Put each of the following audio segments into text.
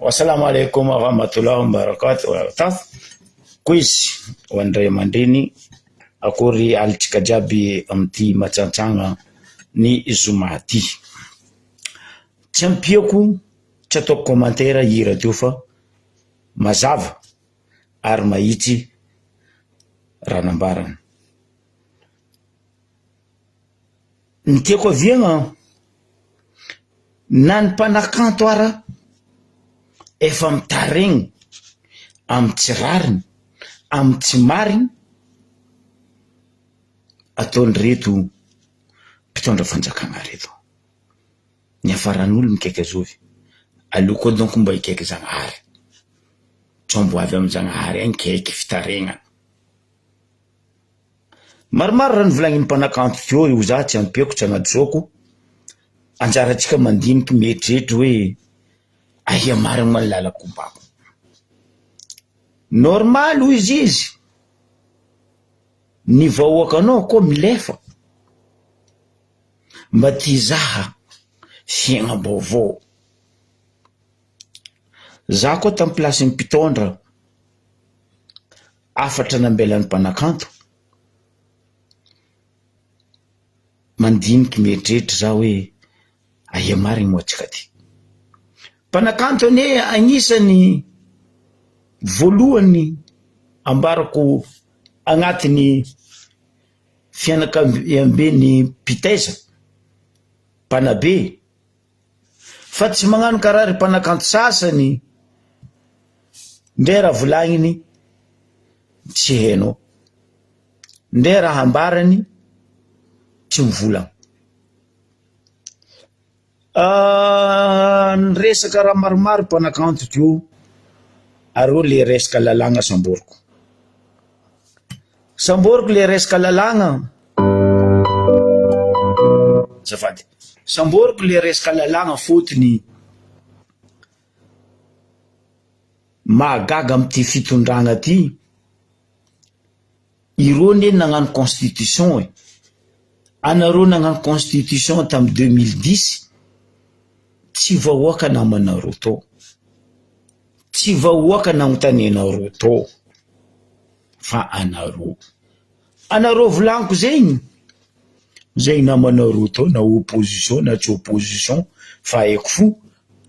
Wassalamu alaikum warahmatullahi wabarakatuh. Quiz ho an'ny ray aman-dreny, akory alintsika jiaby amin'ity matsantsagna ny zoma ty. Tsy ampiako, tsy ataoko commentaire hira teo fa mazava ary mahitsy raha nambarany. Ny tiako aviagna na ny mpanakanto ara efa mitaregny amy tsy rariny, amy tsy marigny ataon'ireto mpitondra fanjakana reto. Niafaran'olo mikaiky azovy, aleo koa donko mba hikaiky Zagnahary, sao mbo avy amy Zagnahary agny kaiky fitaregnana. Maromaro raha novolagnin'ny mpanakanto teo io za tsy ampiako tsy agnadisoako, anjarantsika mandiniky mieritreritra hoe aia marigny ma ny lalako ombako. Normal hoy izy izy, ny vahoakanao koa milefa mba te hizaha fiaignam-baovao. Za koa tamin'ny plasin'ny mpitondra. Hafatra nambelan'ny mpanakanto, Mandiniky mieritreritra za hoe aia marigny moa tsika ty? Mpanakanto anie agnisan'ny voalohany ambarako agnatin'ny fianakaviamben'ny mpitaiza, mpanabe. Fa tsy magnano karaha ry mpanakanto sasany ndre raha volagniny tsy hainao, ndre raha ambarany tsy mivolagna. Niresaka raha maromaro mpanakanto teo ary eo le resaka lalàgna samboriko. Samboriko le resaka lalàgna. Azafady. Samboriko le resaka lalàgna fôtony mahagaga amty fitondragna ty, ireo anie nagnano constitution e, anareo nagnano constitution tamy 2010 tsy vahoaka namanareo tao, tsy vahoaka nagnontanianareo tao fa anareo. Anareo volagniko zegny, zay namanareo tao na opposition na tsy opposition fa haiko fo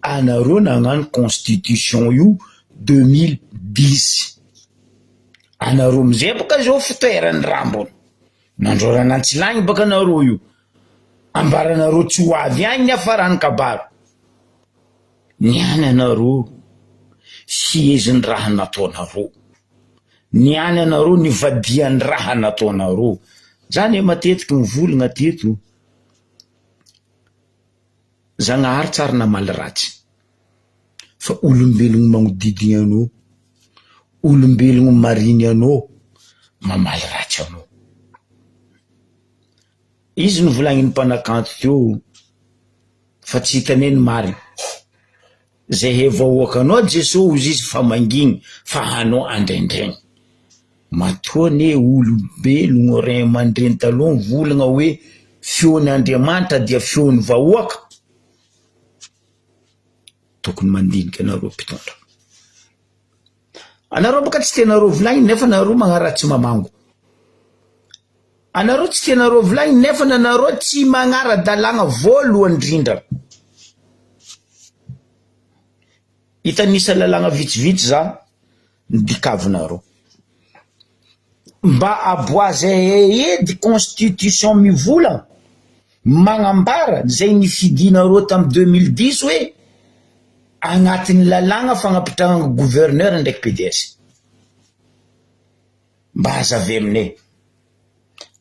anareo nagnano constitution io 2010, anareo amizay baka zao fitoeran'ny rambony, nandrorana antsilagny baka anareo io, ambaranareo tsy ho avy agny niafarany kabaro, niany anareo fihezin'ny raha nataonareo. Ny any anareo nivadihan'ny raha nataonareo. Za anie matetiky mivolagna teto, Zagnahary tsary namaly ratsy fa olombelogno magnodidigny anao, olombelogno marigny anao mamaly ratsy anao. Izy novolagnin'ny mpanakanto teo fa tsy hitanay ny marigny. Zay he vahoakanao Jeso ozy izy fa mangigny fa hanao andraindraigny. Matoa anie olombelogno ray aman-dreny taloha mivolagna hoe feon' Andriamanitra dia feon'ny vahoaka, tokony mandinika anareo mpitondra. Anareo baka tsy tianareo volagniny nefa nareo magnaratsy mamango. Anareo tsy tianareo volagniny nefa nanareo tsy magnara-dalàgna voalohany indrindra. Hitanisa lalàgna vitsivitsy za nidikavinareo. Mba aboazahay edy constitution mivolagna magnambara zay nifidinareo tam 2010 hoe agnatin'ny lalàgna fagnapitrahagna gouverneur ndraiky PDS. Mba azavy aminay.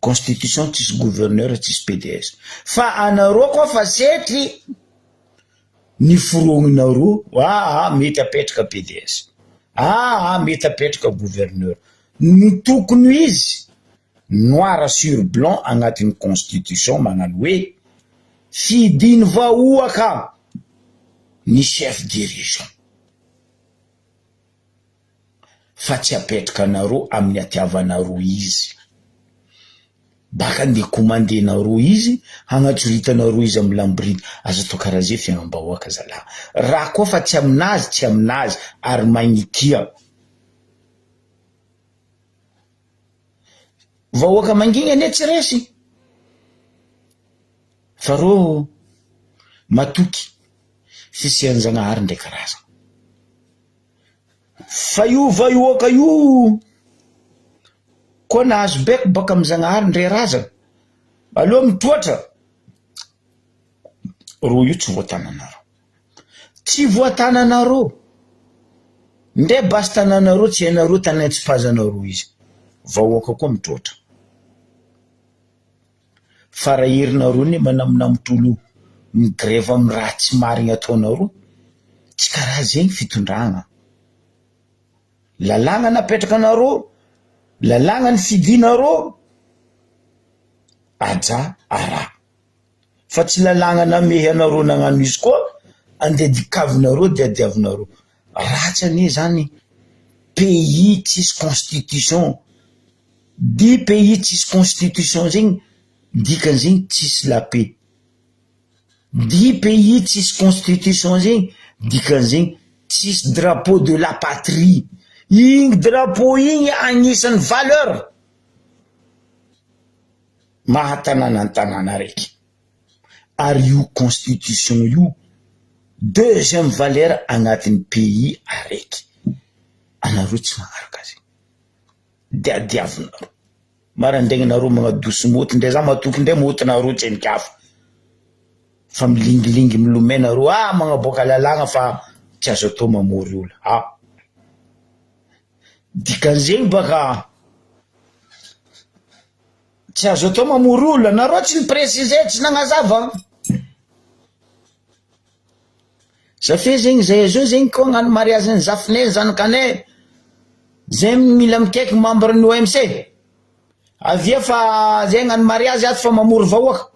Constitution tsisy gouverneur tsisy PDS. Fa anareo koa fa setry ny forogninareo aa mety apetraka PDS. Aa mety apetraka gouverneur. Ny tokony ho izy noir sur blanc agnatin'ny constitution magnano hoe fidiny vahoaka ny chef de région. Fa tsy apetraka anareo amin'ny hatiavanareo izy. Baka ndeha commande-nareo izy, hagnatsoritanareo izy amy lamboriny. Aza atao karaha zay fiaignam-bahoaka zalahy. Raha koa fa tsy aminazy tsy aminazy ary magnikia. Vahoaka mangigny anie tsy resy fa rô matoky fisian-jagnahary ndraiky razana. Fa io vahoaka io koa nahazo baiko baka amy zagnahary ndray razana, aleo mitroatra rô io tsy voatananareo. Tsy voatananareo, ndre basy tananareo tsy hainareo tany antsipazanareo izy, vahoaka koa mitroatra. Fa raha herinareo anie manaminamitra olo mi-grève amy raha tsy marigny ataonareo, tsy karaha zegny fitondragna. Lalàgna napetrakanareo, lalàgna nifidinareo, ajà araha. Fa tsy lalàgna namehy anareo nagnano izy koa andeha dikavinareo diadiavinareo. Ratsy anie zany pays tsisy constitution. Di pays tsisy constitution zegny dikan'zegny tsisy la paix. Di pays tsisy constitution zegny dikan'zegny tsisy drapeau de la patrie. Igny drapeau igny agnisan'ny valeur. Maha tanàna ny tanàna araiky ary io constitution io deuxième valeur agnatin'ny pays araiky, anareo tsy magnaraka zegny de adiavinareo, marandraigny nareo magnadoso môto ndray za matoky ndray môtonareo tsy hain'ny-kafa fa milingilingy milomay nareo ah magnaboaka lalàgna fa tsy azo atao mamory olo, ah dikan'izegny baka. Tsy azo atao mamory olona, nareo tsy ni-preciser tsy nagnazava. Za fe zegny zay zao zegny koa hagnano mariage ny zafinay zanakanay, zay mila mikaiky membre ny OMC, avia fa zay hagnano mariage ato fa mamory vahoaka.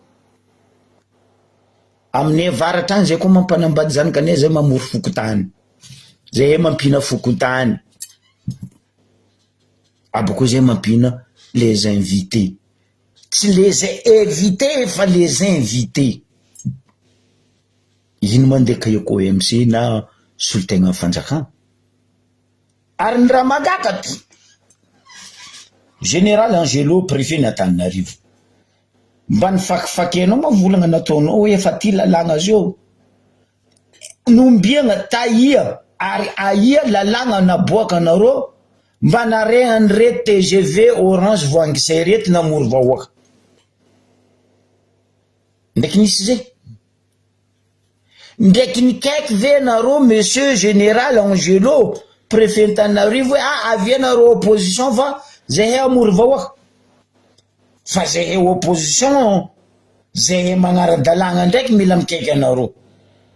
Aminay avaratra agny zay koa mampanambady zanakanay zay mamory fokontany, zahay mampihina fokontany. Abako zay mampihina les invités, tsy les evités fa les invités, ino ma ndeha kahiako OMC na solontegnan'ny fanjakana? Ary ny raha mahagaga ty, Général Angelo préfet ny Antananarivo, mba nifakifakianao ma volagna nataonao hoe efa ty lalàgna zao? Nombiagna taia ary aia lalàgna naboakanareo mba narehan'ireto tgv orange voangisay reto namory vahoaka? Ndraiky nisy zay? Ndraiky nikaiky ve nareo monsieur général Angelo préfet Antananarivo hoe ah avia nareo opposition fa zahay hamory vahoaka? Fa zahay opposition Zay magnara-dalàgna ndraiky mila mikaiky anareo.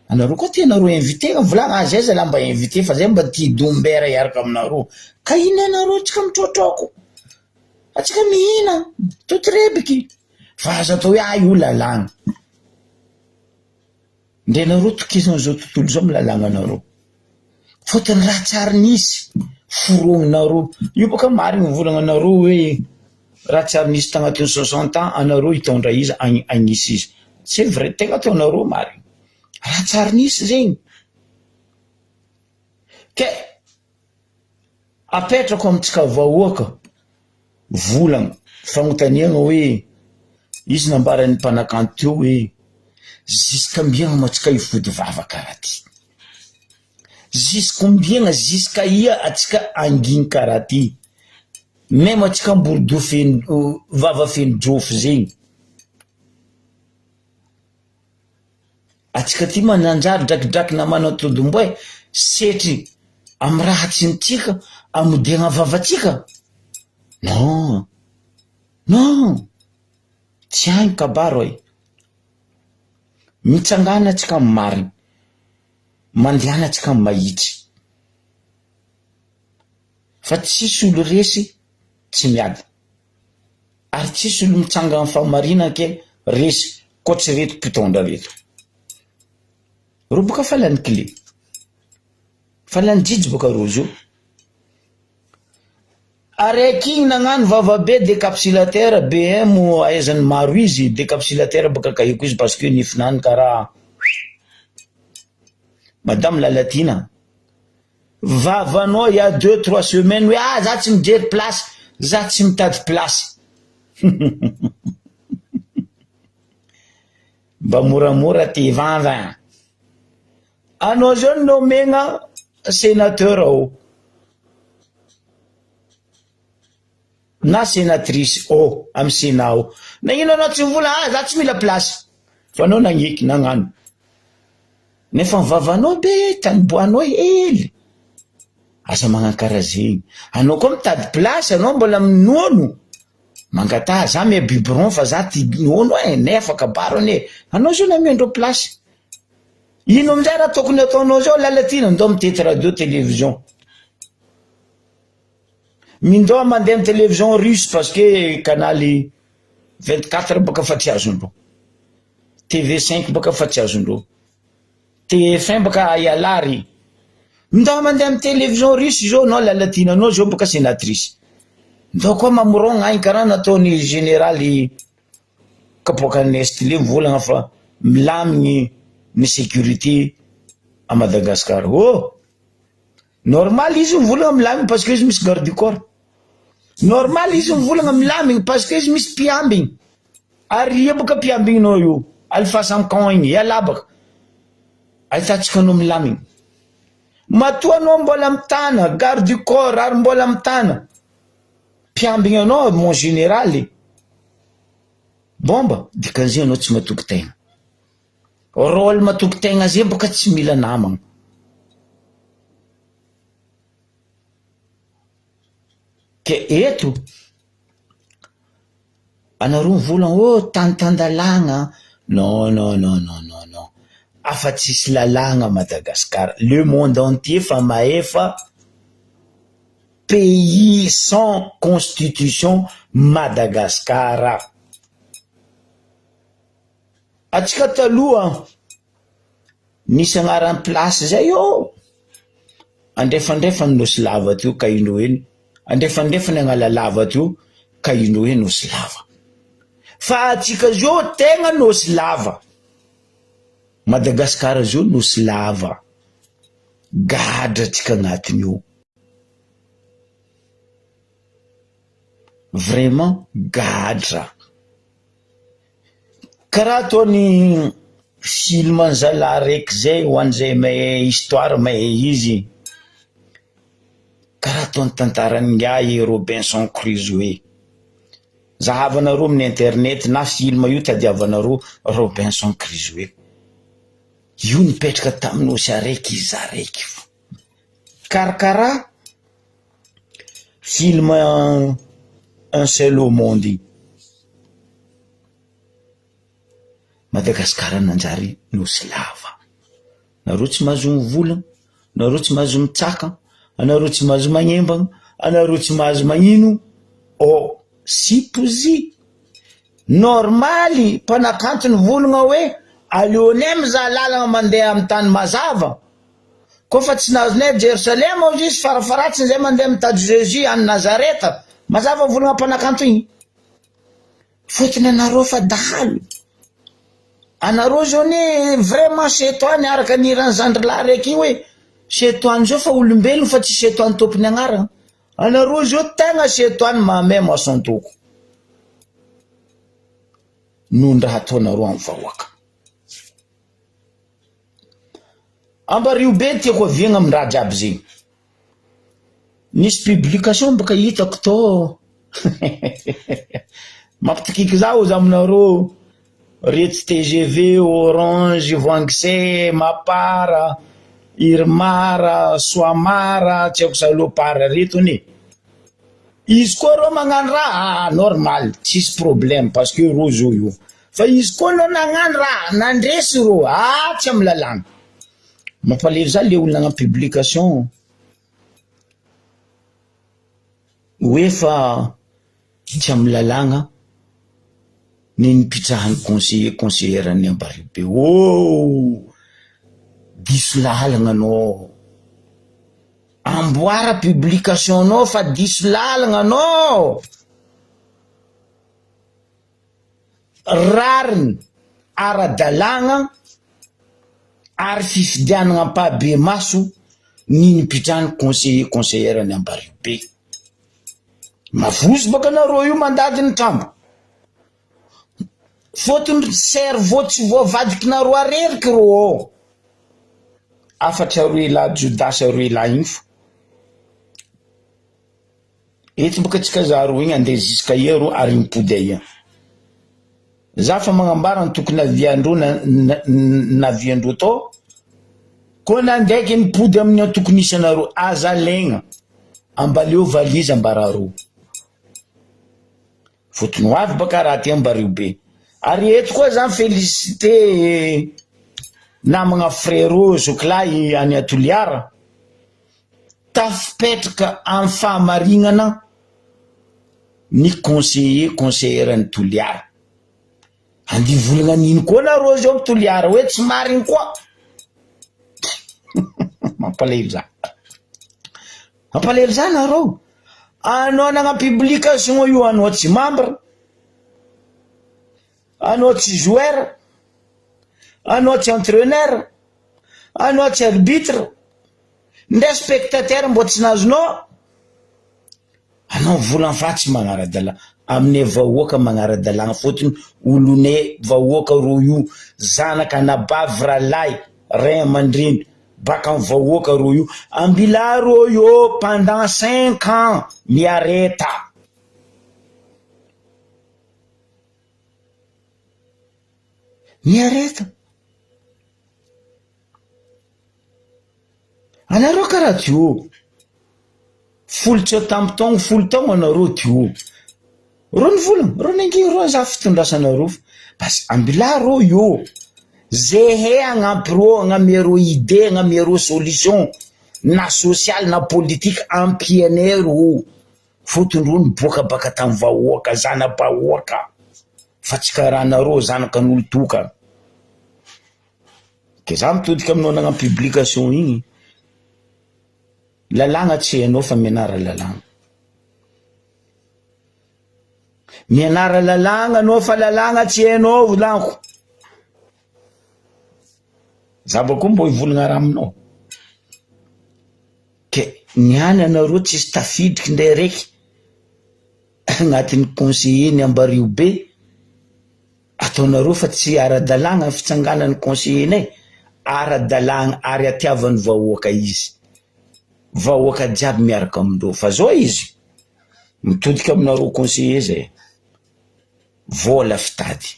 Anareo koa tianareo inviter volagna ah zay zalah mba inviter fa zay mba tia dombera hiaraka aminareo. Ka ino anareo tsika mitrotroko, atsika mihina, totorebiky fa aza atao hoe ah io lalàgna. Ndre nareo tokisan'izao tontolo izao amin'ny lalàgnanareo. Fôtony raha tsy ary nisy forogninareo, io bôka marigny volagnanareo hoe raha tsy ary nisy tagnatin'ny soixante ans anareo hitondra izy agny agnisy izy. C'est vrai, tegna ataonareo marigny. Raha tsy ary nisy zegny. Ke apetrako amintsika vahoaka volagna, fagnontaniagna hoe izy nambaran'ny mpanakanto teo hoe zisk'ambiagna moa antsika hifody vava karaha ty? Zisk'ombiagna zisk'aia antsika hanginy karaha ty? Meme antsika amborodoha feno vava feno jôfo zegny. Antsika ty mananjary drakidraky na manatodimboay setry amy raha tsy nitsika amodiagna vavatsika? Non! Non! Tsy agny kabaro e! Mitsangana antsika amy marigny, mandehana antsika amy mahitsy, fa tsisy olo resy tsy miady. Ary tsisy olo mitsanga am fahamarinana ke resy koa tsy reto mpitondra reto. Reo boka fa lany clé. Fa lany jijy boka reo zio. Araiky igny nagnano vava be decapsulateur BM ahaizany maro izy, decapsulateur baka kahiko izy parce que nifinany karaha Madame Lalatiana vavanao il y a deux trois semaines hoe ah za tsy mijery place, za tsy mitady place mba moramora ty vava. Anao zao no nomegna senateur ao na senatrice ao amy senat ao, nagnino anao tsy mivola ah za tsy mila place fa anao nagneky nagnano nefa ny vavanao be taniboahanao hely, aza magnano karaha zegny, anao koa mitady place anao mbola minono mangataha za mia biberon fa za tia nono e nefa kabaro anie, anao zao namiandreo place. Ino amizay raha tokony ataonao zao Lalatiana ndao mitety radio télévision mindao mandeha am télévision russe parce que canal 24 baka fa tsy azondreo TV 5 baka fa tsy azondreo TF1 baka ialary mindao mandeha am télévision russe zao anao Lalatiana anao zao baka sénatrice ndao koa mamorogna agny karaha nataony généraly Kapoakan'ny Nestlé mivolagna fa milamigny ny sécurité à Madagascar. Oh! Normal izy mivolagna milamigny parce que izy misy garde du corps. Normal izy mivolagna milamigny parce que izy misy mpiambigny. Ary ia baka mpiambigninao io? Alpha Samcon igny, ialahy baka. Ahitantsika anao milamigny. Matoa anao mbola mitana garde du corps ary mbola mitana mpiambigny anao mon général. Bomba, dikan'izay anao tsy matoky tegna. Rôle matoky tegna zay bôka tsy mila namagna. Ke eto, anareo mivolagna oh tany tan-dalàgna, non non non non non non, afa tsisy lalàgna Madagascar, le monde entier fa mahefa Pays sans constitution Madagascar. Atsika taloha nisy agnaran'ny place zay ô, andrefandrefany Nosy Lava teo ka indreo eny, andrefandrefany Analalava teo ka indreo hoe Nosy Lava. Fa atsika zao tegna Nosy Lava, Madagascar zao Nosy Lava, gadra atsika agnatiny io. Vraiment gadra. Karaha ataony film an'i zalahy raiky zay ho an'izay mahay histoire mahay izy, karaha ataony tantaran'ingahy Robinson Crusoe. Zahavanareo amin'ny internet na film io tadiavanareo Robinson Crusoe. Io nipetraka tamin'ny nosy araiky izy araiky fo. Karakara film un seul au monde iny. Madagasikara nanjary nosy lava. Nareo tsy mahazo mivolagna, nareo tsy mahazo mitsaka, anareo tsy mahazo magnembagna, anareo tsy mahazo magnino, oh sipozy. Normaly mpanakanto nivolagna hoe aleonay mizaha lalagna mandeha amy tany mazava. Koa fa tsy nahazonay Jerosalema hozy izy farafaharatsiny zay mandeha mitady Jesus any Nazareta. Mazava volagna mpanakanto igny. Fotony anareo fa dahalo. Anareo zao anie vraiment setoany araka ny hiran'ny zandrilahy raiky igny hoe setoany zao fa olombelogno fa tsy setoany tompony agnarana. Anareo zao tegna setoany mahamay mason-toko. Noho ny raha ataonareo amin'ny vahoaka. Ambario be tiako aviagna am raha jiaby zegny. Nisy publication boka hitako tô mampitokiky za ozy aminareo reto tgv, orange, voangy mapar, irmar, soamar, tsy haiko salopard reto anie. Izy koa reo magnano raha normal tsisy problème parce que reo zo io. Fa izy koa aloha nagnano raha nandresy reo ah tsy amy lalàna. Mampalahelo za le olona nagnano publication hoe fa tsy amy lalàgna ny nipitrahan'ny conseiller conseillère ny Ambaribe oh! Diso lalagna anao. Amboara publication nao fa diso lalagna anao. Rariny, ara-dalàgna ary fifidianagna ampahibemaso ny nipitrahany conseiller conseillère ny Ambaribe. Mavozo baka nareo io mandady ny trambo. Fôtony cerveau tsy voavadikinareo areriky rô ao. Afatsy aroe lahy Jodasy aroe lahy igny fô. Eto boka tsika za roa igny andeha jusqu'à aia rô ary mipody aia. Za fa magnambara ny tokony aviandreo na naviandreo tao, koa nandraiky nipody amin'ny antoko nisy anareo, aza alaigna, ambaleo valise ambarareo. Fotony ho avy baka raha ty ambario be. Ary eto koa za mi-feliciter namagna frerot zokilahy any Toliara. Tafipetraka amin'ny fahamarignana ny conseiller conseillère ny Toliara. Andeha hivolagna an'ino koa nareo zao ry Toliara hoe tsy marigny koa. Mampalahelo za. Mampalahelo za nareo. Anao nagnano publication io anao tsy membre, anao tsy joueur, anao tsy entraineur, anao tsy arbitre. Ndra spectateur mbô tsy nazonao, anao mivolagna fa tsy magnara-dalàna, aminay vahoaka magnara-dalàna fôtony olonay vahoaka rô io, zanaka, anabavy, rahalahy, ray aman-dreny baka amy vahoaka rô io, ambilà rô io pendant cinq ans miareta. Miareta. Anareo karaha duo, folo tsy ampy taogno folo taogno anareo duo, reo nivolagna, reo nangina reo za fitondrasanareo fa basy ambilà reo io, zehe hagnampy reo hagnamia reo idée hagnamia reo solution na sosialy na politique ampianay reo, fôtony reo niboaka baka tamy vahoaka zana-bahoaka fa tsy karaha anareo zanakan'olo tokana. Ke za mitodika aminao nagnano publication igny, lalàgna tsy hainao fa mianara lalàgna. Mianara lalàgna anao fa lalàgna tsy hainao volagniko. Za bakeo mbô hivolagna raha aminao. Ke niany anareo tsisy tafidriky ndray raiky agnatin'ny conseiller ny Ambariho be. Ataonareo fa tsy ara-dalàgna ny fitsanganan'ny conseiller-nay? Ara-dalàgna ary atiavan'ny vahoaka izy. Vahoaka jiaby miaraka amindreo. Fa zao izy, mitodika aminareo conseiller zay, vôla fitady,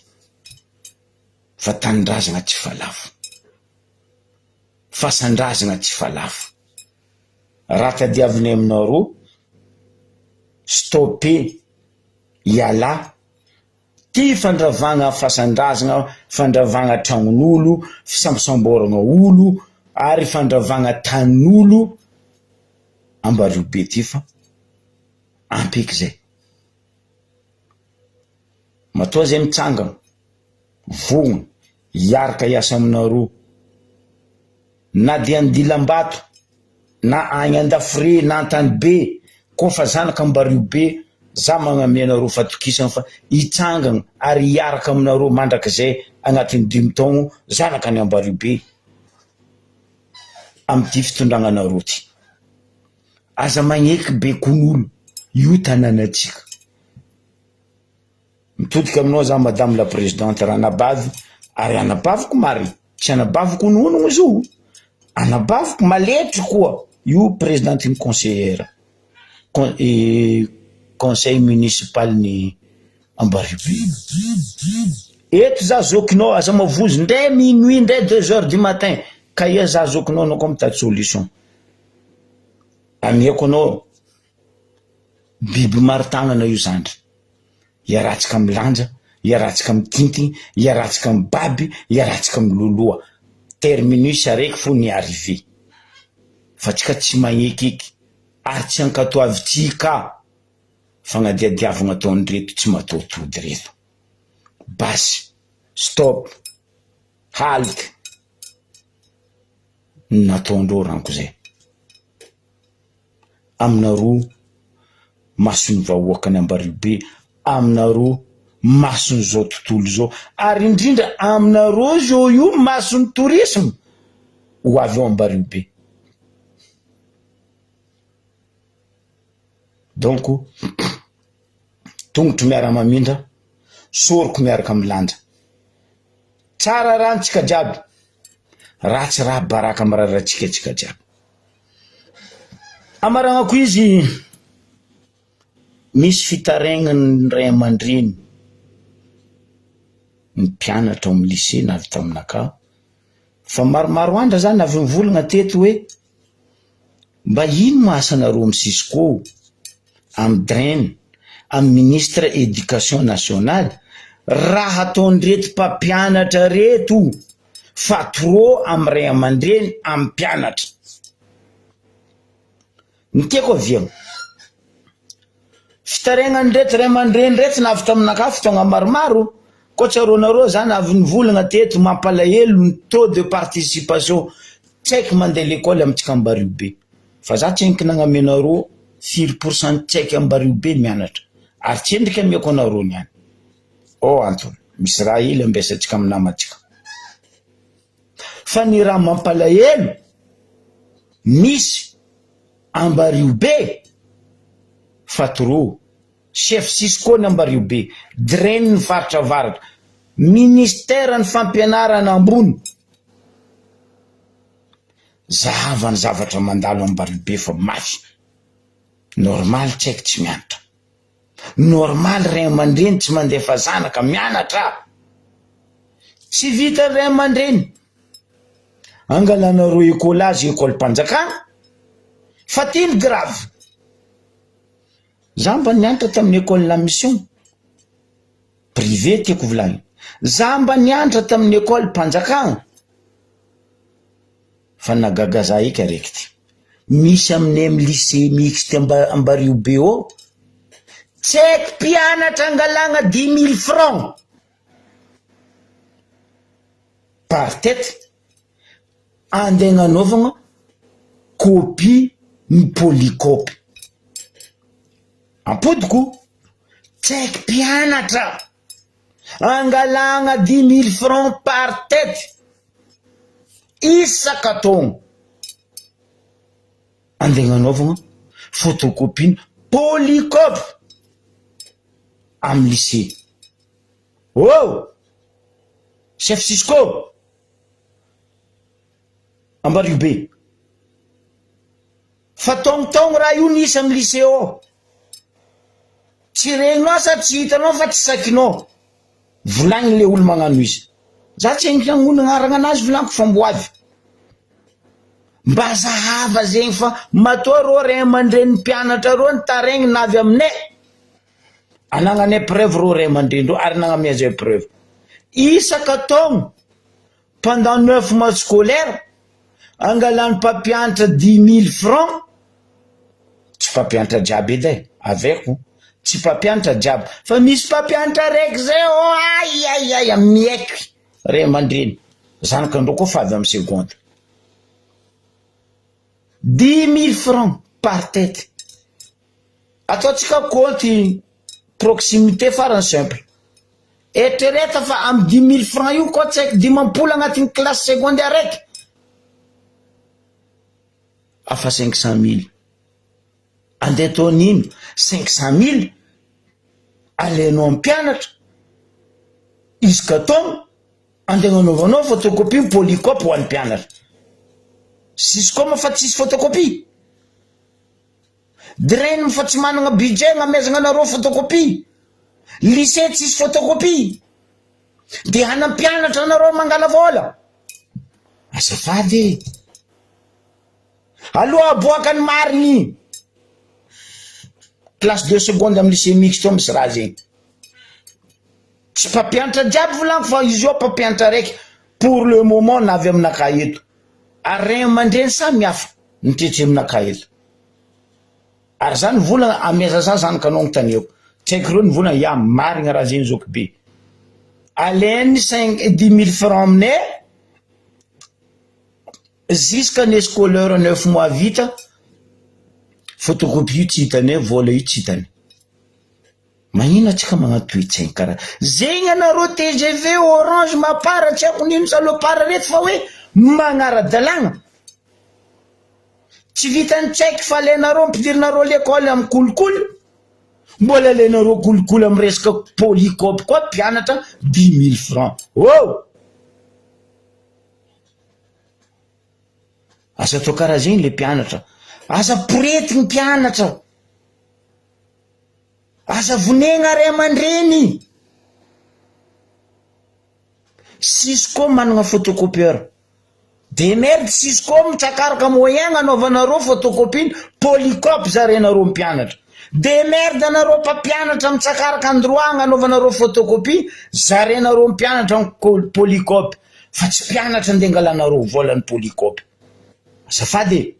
fa tanindrazagna tsy fa lafo, fasan-drazagna tsy fa lafo. Raha tadiavinay aminareo, stopper, ialà. Ty fandravagna fasan-drazagna, fandravagna tragnon'olo, fisambosamboragna olo ary fandravagna tanin'olo ambario be ty fa ampy eky zay. Matoa zay mitsangana, vonona hiaraka hiasa aminareo. Na dia any dilambato na agny andafire na antanibe koa fa zanaka ambario be za magname anareo fatokisana fa hitsangana ary hiaraka aminareo mandrakizay agnatin'ny dimy taogno zanaka any ambario be amity fitondragna anareo ty aza magneky bekon'olo io tanànatsika. Mitodika aminao za madame la présidente ranabavy ary anabaviko marina tsy anabaviko honohono izy io anabaviko maletry koa io présidente ny conseillère con- conseil municipal ny Ambaribe eto za zokinao aza mavozo ndray minuit ndray deux heures du matin ka ia za zokinao anao koa mitady solution amiako anao biby maro tanana io zandry Iarahantsika milanja, iarahantsika mitintigny, iarahantsika mibaby, iarahantsika miloloha. Terminus araiky fo ny arrivée. Fa tsika tsy magnekeky ary tsy ankatoavintsika fagnadiadiavagna ataon'ireto tsy mataho-tody reto. Basy, stop, halte ny nataondreo ranko zay. Aminareo mason'ny vahoakan'i Ambaribe, aminareo mason'izao tontolo izao, ary indrindra aminareo zao io mason'ny tourisme ho avy ao Ambaribe. Donc tongotro miara-mamindra, soroko miaraka milanja. Tsara raha antsika jiaby, ratsy raha baraka miraratsika antsika jiaby. Amaragnako izy, misy fitarainan'ny ray aman-dreny, ny mpianatra ao amin'ny lycée na avy taminakahy, fa maromaro andra zany avy nivolagna teto hoe mba ino ma asanareo amin'ny cisco, amin'ny dren, amin'ny ministre education nationale raha ataon'ireto mpampianatra reto fa trop amin'ny ray aman-dreny amin'ny mpianatra. Ny tiako aviagna, fitarainan'ireto ray aman-dreny reto navy taminakahy fotoagna maromaro, koa tsaroanareo za navy nivolagna teto mampalahelo ny taux de participation tsy haiko mandeha lekôly amintsika Ambariho be. Fa za tsy henoko nagnamenareo firy pour cent tsy haiko Ambariho be mianatra ary tsy endrika amiako anareo niany. Oh antony, misy raha hely ambesantsika amin'ny namantsika. Fa ny raha mampalahelo misy Ambariho be fa trop. Chef Cisco ny Ambariho be, Dren ny faritra avaratra, Ministère ny fampianarana ambony. Zahava ny zavatra mandalo Ambaribe fa mafy. Normal tsy haiko tsy mianatra. Normal ray aman-dreny tsy mandefa zanaka mianatra. Tsy vitan'ny ray aman-dreny angalanareo écolage école-mpanjakana fa ty ny grave. Za mba nianatra tamin'ny école la mission privé tiako volagnina. Za mba nianatra tamin'ny école mpanjakana. Fa nahagaga za eky araiky ty. Misy aminay am lycée mixte Ambariho be ao, tsy haiko mpianatra angalagna dix mille francs par tête andeha agnanaovagna copie ny polycope. Ampodiko, tsy haiko mpianatra angalagna dix mille francs par tête. Isaka taogno andeha agnanaovagna photocopie polycope amy lycée. Oh! Chef Cisco! Ambariho be. Fa taognotaogno raha io nisy amy lycée ao. Tsy regninao sa tsy hitanao fa tsy sakinao. Volagniny le olo magnano izy. Za tsy haiko hagnona agnarana anazy volagniko fa mbo avy. Mba zahava zegny fa matoa rô ray aman-drenin'ny mpianatra rô nitaraigny navy aminay, anagnanay preuve rô ray aman-dreny rô ary nagnamia zay preuve. Isaka taogno pendant neuf mois scolaire, angalan'ny mpampianatra dix mille francs, tsy mpampianatra jiaby edy e, averiko, tsy mpampianatra jiaby, fa misy mpampianatra araiky zay ô ay ay ay miaiky ray aman-dreny, zanakandreo koa fa avy amy seconde, dix mille francs par tête, ataontsika kaonty proximité farany simple. Eritrereto fa am dix mille francs io koa tsy haiko 50 agnatin'ny classe seconde araiky afa cinq cent mille andeha ataon'ino cinq cent mille alainao am mpianatra isaka taogno andeha agnanaovanao photocopie polycope ho an'ny mpianatra cisco moa fa tsisy photocopie Dren fa tsy managna budget agnamezagna anareo photocopie, lycée tsisy photocopie, de hanampianatra anareo mangala vôla? Azafady e! Aloha aboaka ny marigny, classe de seconde amy lycée mixte ao misy raha zegny, tsy mpampianatra jiaby volagniko fa izy io mpampianatra araiky pour le moment navy aminakahy eto, ary ray aman-dreny samy hafa nitretre aminakahy eto. Ary za nivolagna ameza za zanaka anao agnontaniako tsy haiko reo nivolagna ya marigna raha zegny zoky be alainy cinq dix mille francs aminay jusqu'à année scolaire neuf mois vita. Photocopie io tsy hitanay, vola io tsy hitanay. Magnino atsika magnano toe-tsaigny karaha zegny anareo tgv, orange, mapar tsy haiko nino salopard reto fa hoe magnara-dalàgna. Tsy vitan'ny tsy haiko fa alainareo ampidirinareo l'école amin'ny kolikoly, mbola alainareo kolikoly amin'ny resaka polycope koa mpianatra dix mille francs. Oh! Aza atao karaha zegny le mpianatra, aza poretigny mpianatra. Aza vonegna ray aman-dreny. Cisco managna photocopieur. Demerde Cisco mitsakaraka moyen agnanaovanareo photocopie polycope zarenareo mpianatra. Demerde anareo mpampianatra mitsakaraka endroit agnanaovanareo photocopie zarenareo mpianatra polycope fa tsy mpianatra ndeha angalanareo vola ny polycope. Azafady e.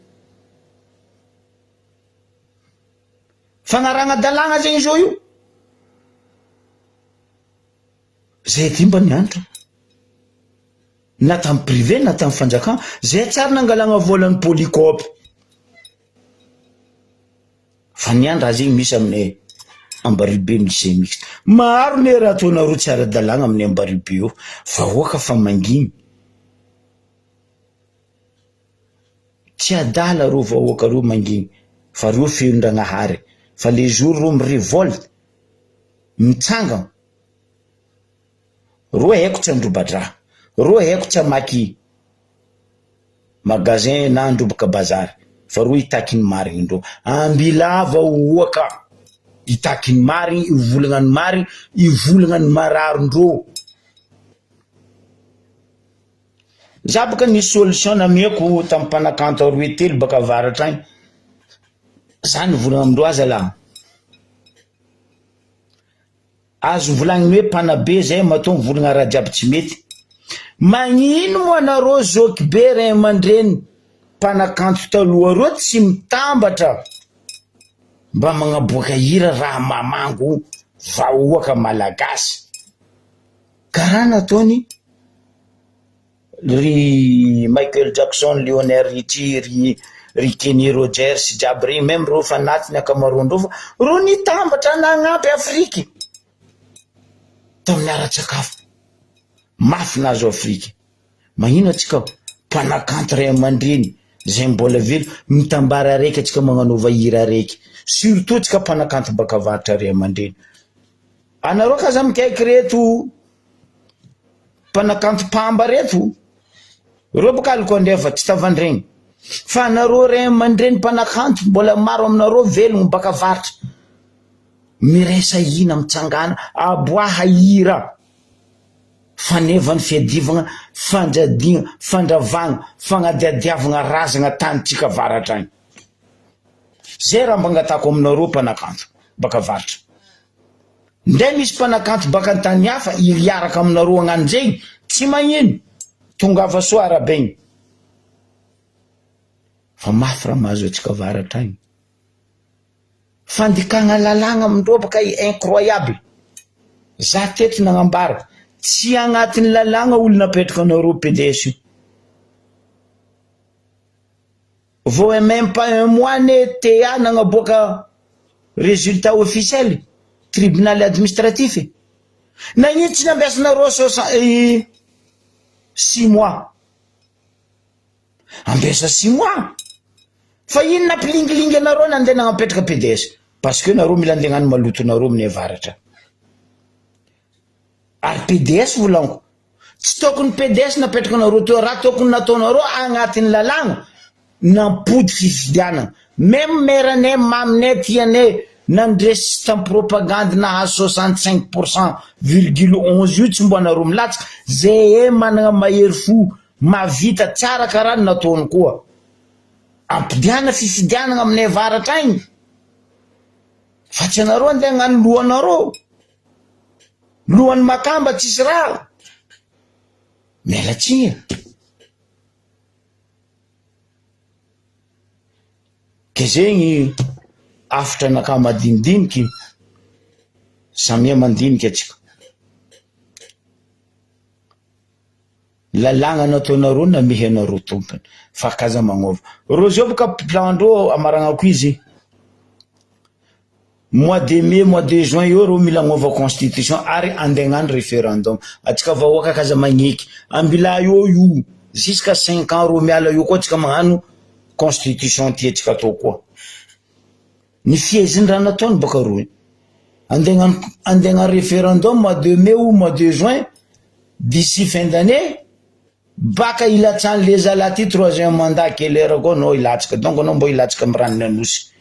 Fagnaragna-dalàgna zegny zao io. Zay aty mba nianatra. Na tamy privé na tamy fanjakana, zay tsary nangalagna volan'ny polycope. Fa ny an raha zegny misy aminay Ambaribe lycée mixte. Maro ne raha ataonareo tsy ara-dalàgna amin'ny Ambaribe io, vahoaka fa mangigny. Tsy adala reo vahoaka reo mangigny fa reo feon-dragnahary fa le jour reo mi-revolte mitsangana reo haiko tsy handroba-draha, reo haiko tsy hamaky magasin na handrobaka bazary fa reo hitaky ny marigny ndreo, ambilava oaka hitaky ny marigny, hivolagna ny marigny, hivolagna ny mararindreo. Za boka nisy solution nameko tam mpanakanto aroe telo baka avaratra agny, za nivolagna amindreo aza lah, azo volagniny hoe mpanabe zay matoa mivolagna raha jiaby tsy mety, magnino moa anareo zoky be ray aman-dreny mpanakanto taloha reo tsy mitambatra mba magnaboaka hira raha mamango vahoaka malagasy. Karaha nataony ry Michael Jackson, Lionel Richie, ry ry Kenny Rogers jiaby regny, meme reo efa naty ny ankamaroandreo fa reo nitambatra nagnampy Afriky tamin'ny ara-tsakafo. Mafy nahazo Afriky. Magnino antsika mpanakanto ray aman-dreny zay mbola velo mitambara araiky antsika magnanaova hira araiky surtout antsika mpanakanto baka avaratra ray aman-dreny. Anareo k'aza mikaiky reto mpanakanto mpamba reto, reo boka aliko andrefa tsy tavandregny, fa anareo ray aman-dreny mpanakanto mbola maro aminareo velogno baka avaratra, miraisa hina mitsangana aboaha hira faneva ny fiadivagna, fandradigna, fandravagna, fagnadiadiavagna razagna tanintsika avaratra agny. Zay raha mba angatahako aminareo mpanakanto baka avaratra. Ndray misy mpanakanto baka antany hafa hiaraka aminareo hagnano zegny, tsy magnino, tongava soa arabegny. Fa mafy raha mahazo antsika avaratra agny. Fandikagna lalàgna amindreo baka incroyable. Za teto nagnambara, tsy agnatin'ny lalàgna olo napetraka anareo PDS io. Vao un même pas un mois anie TA nagnaboaka résultat officiel tribunal administratif e! Nagnino tsy nampiasanareo soixante six mois? Ampiasa six mois? Fa ino nampilingilingy anareo nandeha nagnapetraka PDS? Parce que nareo mila andeha hagnano malotonareo amin'ny avaratra. Ary PDS volaniko. Tsy tokony PDS napetraka nareo teo raha tokony nataonareo agnatin'ny lalàgna nampody fifidianana. Meme maire anay maminay tianay nandresy tam propagandy nahazo 65 pourcent virgule 11 io tsy mbo anareo milatsaka. Zay managna mahery fo mahavita tsara karaha ny nataony koa. Ampidiana fifidianana aminay avaratra agny fa tsy anareo andeha hagnano lohanareo. Lohan'ny makamba tsisy raha. Miala tsiny e. Ke zegny hafatra anakahy madinidiniky, samia mandinika atsika. Lalàgna nataonareo namehy anareo tompony fa k'aza magnova. Reo zao boka plan-dreo amaragnako izy. Mois de mai, mois de juin eo reo mila agnova constitution ary andeha hagnano référendum. Atsika vahoaka kaza magneky. Ambila eo io jusqu'à 5 ans reo miala eo koa atsika magnano constitution tiatsika atao koa. Ny fieziny raha nataony baka roy. Andeha hagnano référendum mois de mai ou mois de juin, d'ici fin d'année, baka ilatsany le zalahy ty troisième mandat. Quelle heure koa anao ilatsaka, donc anao mbô ilatsaka amy ranony Anosy.